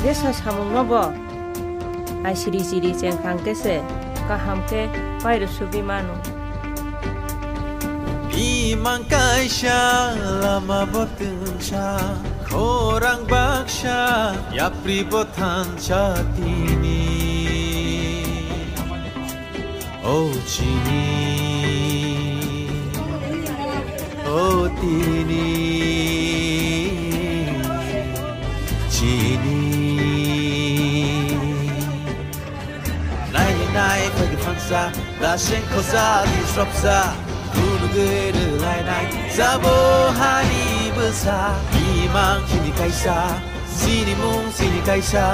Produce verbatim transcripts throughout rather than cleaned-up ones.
Jesa samungno bo ai siri siri chengkhang khe se kaham khe pairw sugwi mano. Imang kaisa lama bo twngsa, khorang baksa, yapri bo thansa tini. O chini, o tini, chini. Nai nai pagi phangsa, daseng khosa di sropsa, gunugui rwlainai, sabo hani bwsa, imang chini kaisa. Sinimung sini kaisa,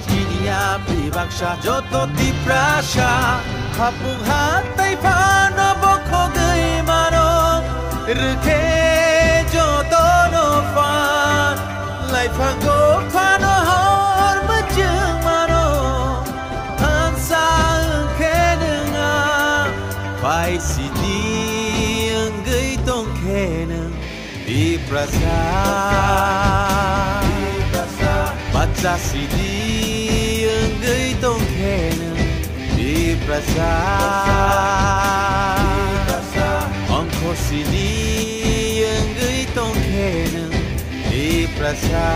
chini yapri baksa, joto Tiprasa. Hapung hatai phano bokhogwi mano, rwkhe jotono phan. Laiphango phano hor mwchwng mano, thansa wngkhe nwng ang, pai sidi wngwi tongkhe nwng. Tiprasa, Tiprasa, bacha sidi wngwi tongkhe nwng. Tiprasa, Tiprasa, ongkho sidi wngwi tongkhe nwng. Tiprasa,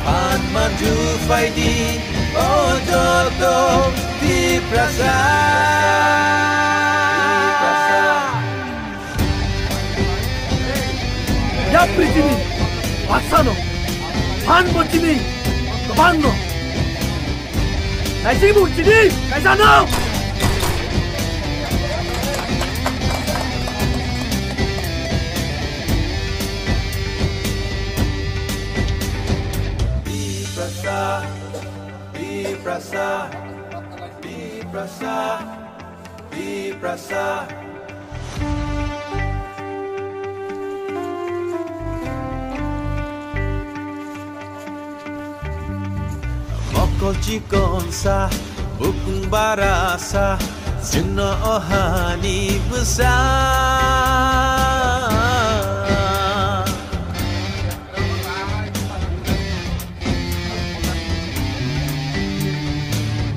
phan manju phaidi, o joto Tiprasa. Yapri chini baksano, phan bo chini kwbangno. Naisingbu chini kaisano. Tiprasa, Tiprasa, Tiprasa. Tiprasa. Mokol chikonsa, bukung barasa, chwngno ohani bwsa.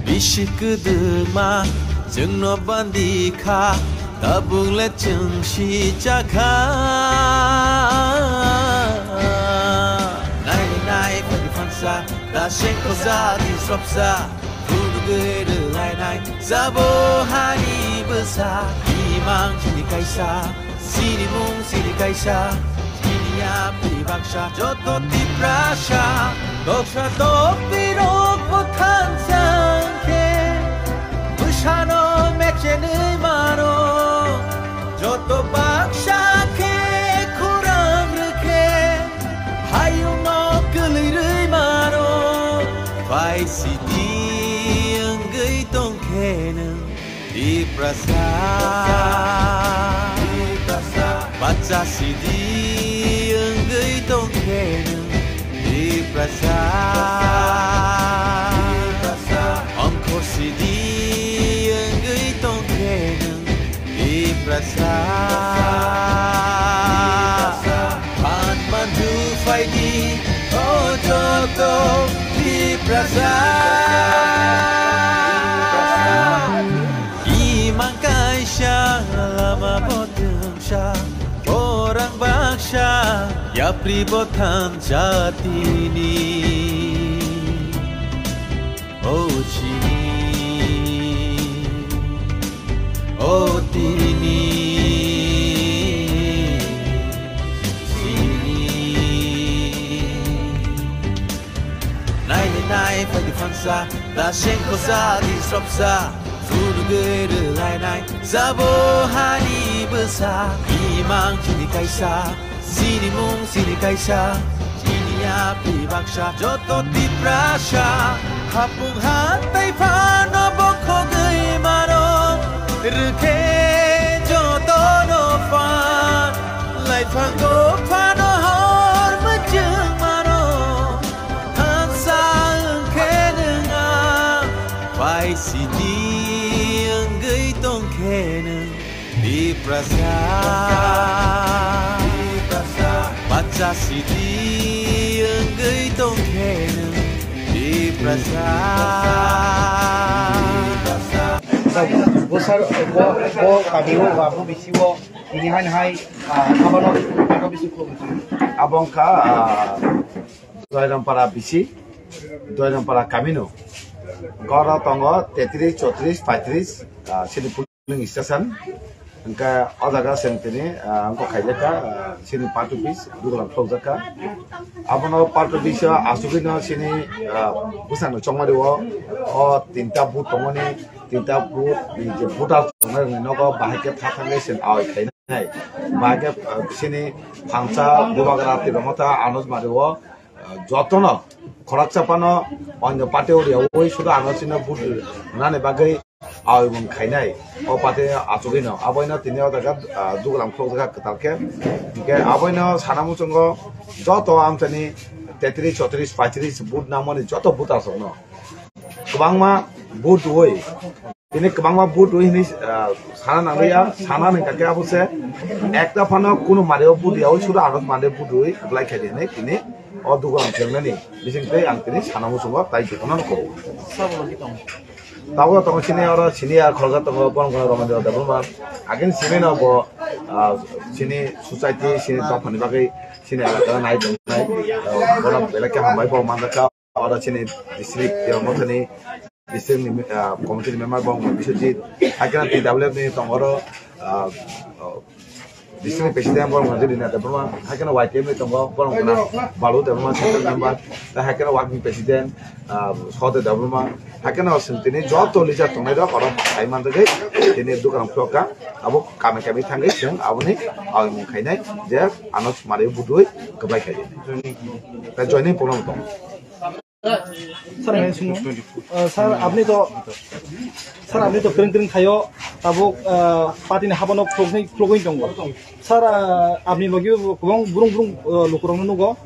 Bisi kwdwma chwngno bandi kha, tabuk le chwng si cha kha. Nai nai phai phansa, daseng khosa di sopsa, phunugwi rwlainai, sabo hani bwsa, imang chini kaisa. Sinimung sini kaisa, sini yapri baksa, joto Tiprasa. Doksa dokpirok bo thansa wngkhe, bwsano mechenwi mano. Joto baksa khe khurang rwkhe, hayungo kwlwi rwi mano. Pai sidi wngwi tongkhe nwng. Tiprasa, Tiprasa, bacha sidi wngwi tongkhe nwng. Tiprasa, Tiprasa, ongkho sidi wngwi tongkhe nwng. Tiprasa, Tiprasa, phan manju phaidi, o joto Tiprasa. Imang kaisa lama bo twngsa, khorang baksa, yapri bo thansa tini. O chini, o tini, chini. Nai nai nai phaidi phansa, daseng khosa di sopsa, phunugwi rwlainai, sabo hani bwsa, imang chini kaisa, sinimung sini kaisa, sini yapri baksa, joto Tiprasa. Hapung hatai phano bokhogwi mano, rwkhe jotono phan, laiphango phano hor mwchwng mano. Thansa wngkhe nwng ang, Siti wngwi tongkhe nwng Tiprasa, Tiprasa. Bacha siti wngwi tongkhe nwng Tiprasa. Bo sar, bo, bo kami o, bo bisi o, ini hai hai, ah, abono, abono bisi ko. Abo wngkha, ah, Doirampara bisi, Doirampara kamino. Goro tongo tetris, chotris, paitris, ah, sini polling station. Hingke o jaga chwng tini, ah, wngkha khaijak kha, ah, sini party office, dugulam khulukjak kha. Abono party office o asugwino sini, ah, bwsano chongmani o, o tinta booth tongmani, tinta booth ni je voter tongnai rokni nogo bahai khe phathangwi chwng awai khainai. Bahai khe, ah, sini Phangsa, Bubagra, Tibra Motha, Anuj Mari o, ah, jotono khoroksa phano onyo party o riyaui sudu ano chini vote rwnani bagwi awi mung khainai. O party achugwi no aboino tini o jaga, ah, dugulam khulukjak kwtal khe. Hinkhe aboino sana muchungo joto amchani tetris, chotris, paitris vote nangmani joto voter rokno kwbangma vote rwui Tini kwbangma vote rwi hwnwi, ah, sana nangliya, sana nangkha khe abo se ekta phano kunu mario vote rwi, sudu ano mande vote rwi kwplai khaidi hwnwi tini o dugan khengnani bising tei ang tini sana muchungo tai jotono nuko. Tabuk tongo chini oro senior khoroksa tongo, borok tongo Ramendra Debbarma. Agin simi no bo, ah, chini society, chini dophani bagwi chini elaka nai tongnai, ah, borok belai khe hambai borok manjakha. Oro chini district, Tibra Mothani district ni, ah, committee ni member bo wng Biswajit, hakhe T W F ni tongo oro, ah, oh, district ni president bo wng Rina Debbarma, hakhe Y T F ni tongo bo wng Balu Debbarma, central member, tei hakhe working president, ah, Sohde Debbarma, hakhe chwng tini joto leader tongnai rok oro sai manjagwi tini dugan khulukha, abo kami kami thangwi chwng aboni awi mung khainai je ano sumari budui kwplai khai. Tei joining program tongo. Sir, hai sung. Uh, sir, apni to, sir, apni to kring kring khayo, tabuk, uh, party ni habano khuluknai, khulugwi tongo. Sir, uh, apni logi kwbang burung burung, uh, lukurokno nugo.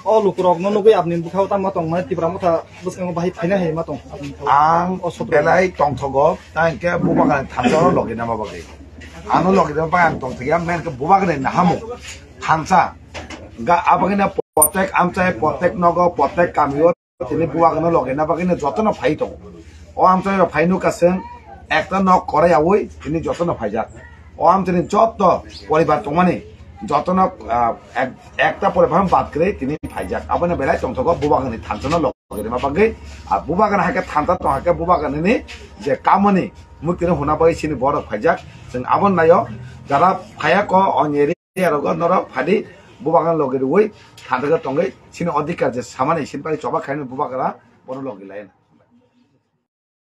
O lukurokno nugwi apni bwkhao tamo tong, mane Tipra Motha bwskango bahai phaina hai ma tong apni bwkhao. Ang o sotro belai tongthogo, tang khe Bubagrani thansa logi nama bagwi. Ano logi nama bagwi ang tongthokya, men khe Bubagrani nahamung thansa. Ga abagina protek amchai, protek nogo, protek kamio, tini Bubagrano loge na bagwi no jotono phai tongo. O amchai rok phai nukha chwng ekta nok korai yaui tini jotono phaijak. O amchai ni joto poribar tongmani jotono, ah, ek-, ekta poribar bad kwrwi tini phaijak. Abono belai tongthogo Bubagrani thansa no loge rima bagwi. Ah, Bubagrani hakhe thansa tong hakhe Bubagrani je kamoni mukti no huna bagwi chini borok phaijak. Chwng abo naio jara phaya ko onyeri Area rogo norok phadi Bubagrano logi rwui thansa tongwi chini odhikar je samani sini pai choba khaini Bubagra bono logi lai.